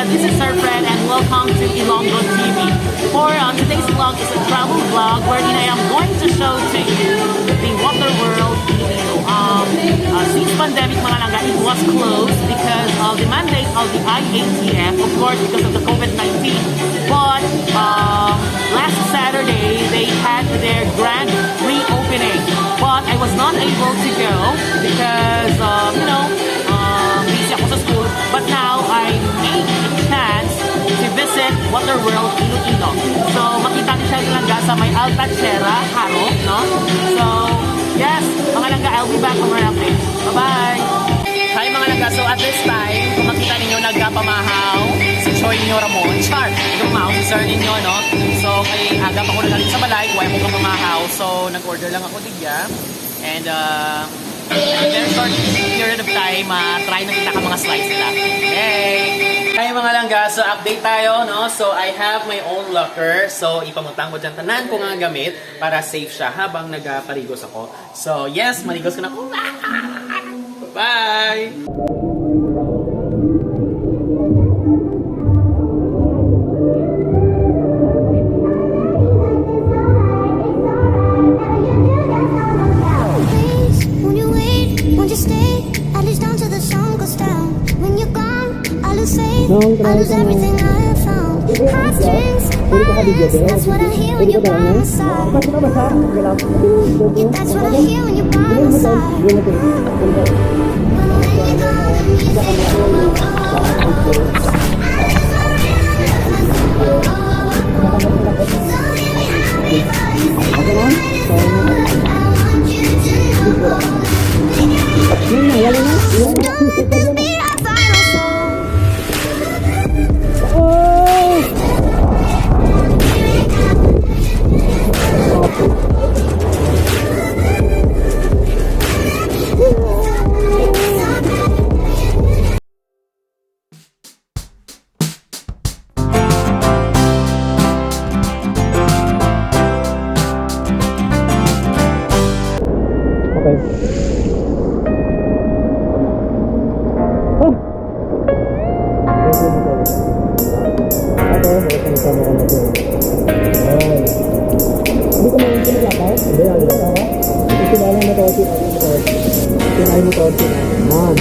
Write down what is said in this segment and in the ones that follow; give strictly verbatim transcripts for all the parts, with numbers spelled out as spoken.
This is Sir Fred and welcome to Ilonggo T V. For uh, today's vlog is a travel vlog wherein I am going to show to you the Water World Iloilo. Um, uh, since pandemic, mga langga, it was closed because of the mandate of the I A T F, of course, because of the COVID nineteen. But um, last Saturday, they had their grand reopening. But I was not able to go because, um, you know, um, busy ako sa school. But now, I made a chance to visit Water World Iloilo. So, makita niyo siya lang sa may Alta Sierra, Jaro, no? So, yes, mga langga, I'll be back for more updates. Bye-bye! Hi, mga langga. So, at this time, kung makita ninyo, nagkapamahaw si Choy ninyo Ramon. Char! Nagkapamahaw si sir ninyo, no? So, kay aga pa ko nagaling sa balay, kuha ko kapamahaw. So, nag-order lang ako digya. And, uh, in a very short period of time, uh, try na kita ka mga slice nila. Yay! Hi, mga langga. So, update tayo, no? So, I have my own locker. So, ipamutang ko dyan tanan ko nga gamit para safe siya habang nagaparigos ako. So, yes, marigos ko na ko. Bye! Please, won't you wait? Won't you stay? At least down till the sun goes down. When you're gone, I lose faith. I lose everything I have found. Heartstrings, violence. That's what I hear when you're by my side. Yeah, that's what I hear when you're by my side. When you're gone, the music. Okay. Ah! Ito, ito, ito, ito, ito. Ayan. Hindi ko maisip na ba? Hindi, hindi. Ito na lang, ito, ito, ito. Kinain mo to, kinain. Man.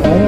Ay.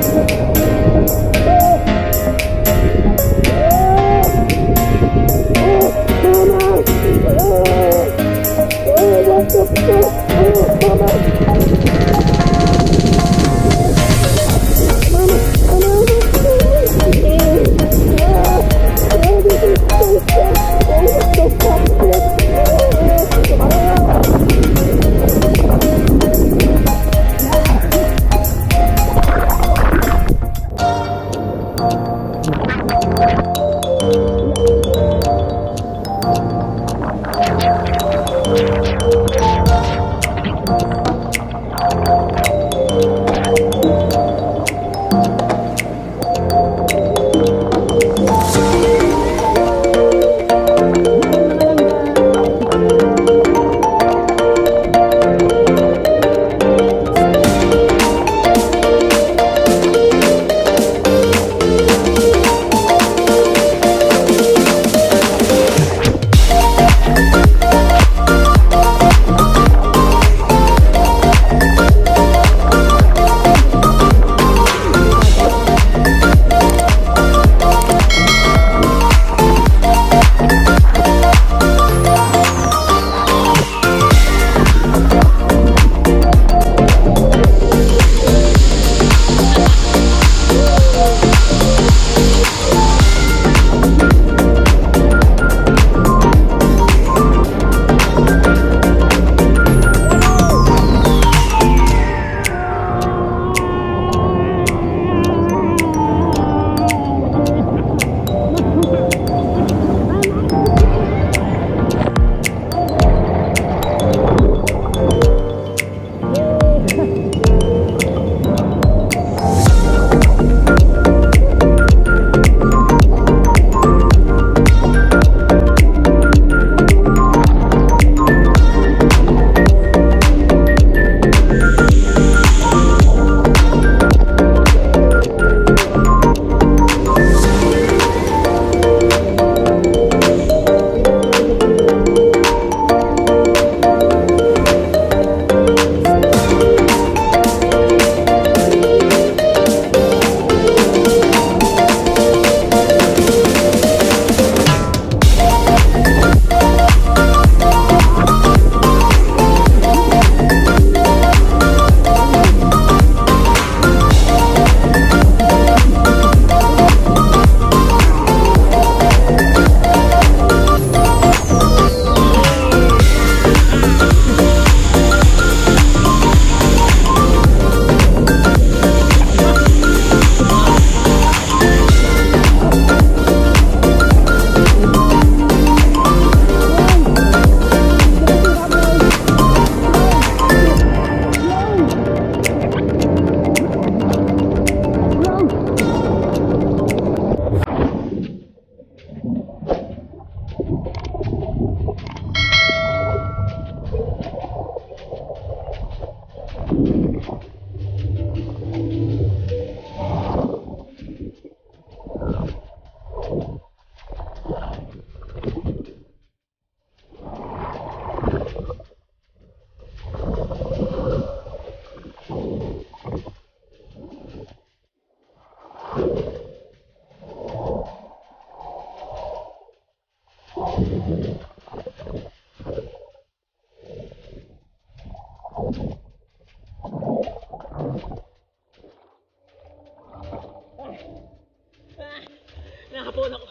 Nahapon ako.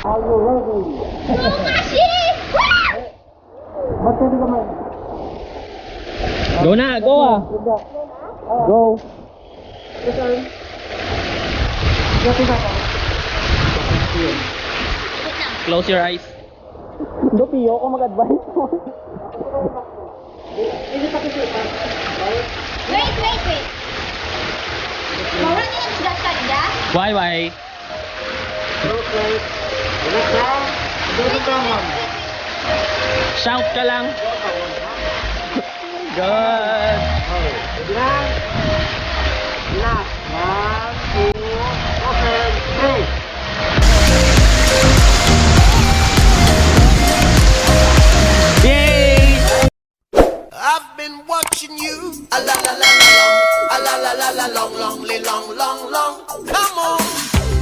Are you ready? Suka siya! Ba't pwede ka man? Go na, go ah. Go. Saan? Dati na ako. Close your eyes. Do, piyo ko mag-advise mo. Wait, wait, wait. Mawala na yung sugat ka, Dida? Why, why? Shout ka lang. Good. Last. One, two, open, play. Yay! I've been watching you. A la la la la long, a la la la la long, long, li long, long, long. Come on.